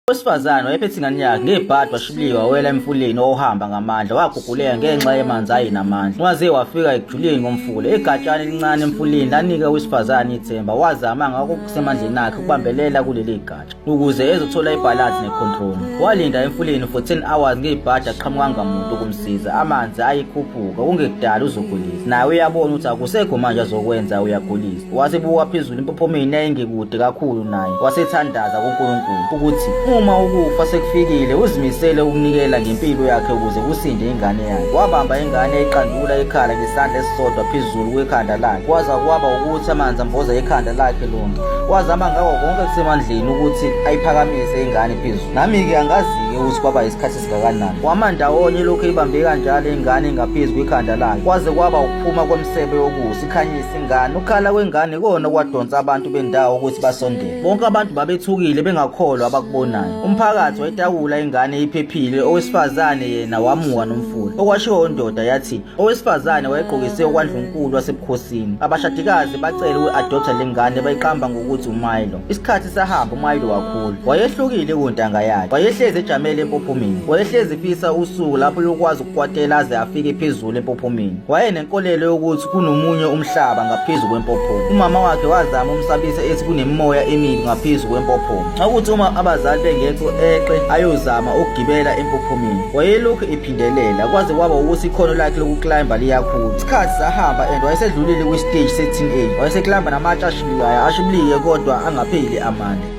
Owesifazane wayephethe ingane yakhe ngebhadi washibilika wawela emfuleni owawuhamba ngamandla waguguleka ngenxa yamanzi ayenamandla. Waze wafika ekujuleni komfula. Igatshana elincane emfuleni lanika owesifazane ithemba. Wazama ngakho okusemandleni akhe ukubambelela kuleli gatsha ukuze ezothola ibhalansi necontrol. Walinda emfuleni for 10 hours ngebhadi aqhamukanga muntu ukumsiza. Amanzi ayikhuphuka kungekudala uzogulisa. Naye uyabona ukuthi akusekho manje azokwenza uyagulisa. Wasebuka phezulu impophomeni yayingekude kakhulu naye. Wasethandaza kuNkulunkulu ukuthi uma ukufa sekufikile uzimisele ukunikela ngempilo yakhe ukuze kusinde ingane yakhe. Wabamba ingane eyiqandula ikhala ngesandla esisodwa phezulu kwekhanda lakhe. Kwaza kwaba ukuthi amanzi amboza ikhanda lakhe lonke. Wazama ngako konke kusemandleni ukuthi ayiphakamise ingane phezulu. Nami-ke angazi-ke ukuthi kwaba isikhathi esingakanani. Wama ndawonye lokhu eyibambe kanjalo ingane ingaphezu kwekhanda lakhe. Kwaze kwaba ukuphuma komsebe wokusa ikhanyisa ingane. Ukukhala kwengane ikona okwadonsa abantu bendawo ukuthi basondele. Bonke abantu babethukile bengakholwa abakubonayo. Umphakathi wayitakula ingane iphephile, owesifazane yena wamuka nomfula. Okwashiwo indoda yathi owesifazane wayegqokise okwandlunkulu wasebukhosini. Abashadikazi bacela uku-adoptha le ngane bayiqamba ngokuthi uMilo. Isikhathi sahamba uMilo wakhula. Wayehlukile kuntanga yakhe. Wayehlezi ejamele empophomeni. Wayehlezi efisa usuku lapho yokwazi ukukwatela aze afike phezulu empophomeni. Wayenenkolelo yokuthi kunomunye umhlaba ngaphezu kwempophoma. Umama wakhe wazama umsabisa ethi kunemimoya emibi ngaphezu kwempophoma. Ukuthi uma abazali bengekho eqe ayozama ukugibela empophomeni. Wayelokhu ephindelela kwaze kwaba ukuthi ikhono lakhe lokuclimba liyakhula. Isikhathi sahamba and wayesedlulile kwi-stage se-teenage. Wayeseklamba namatshe ashibilikayo ashibilike kodwa angapheli amandla.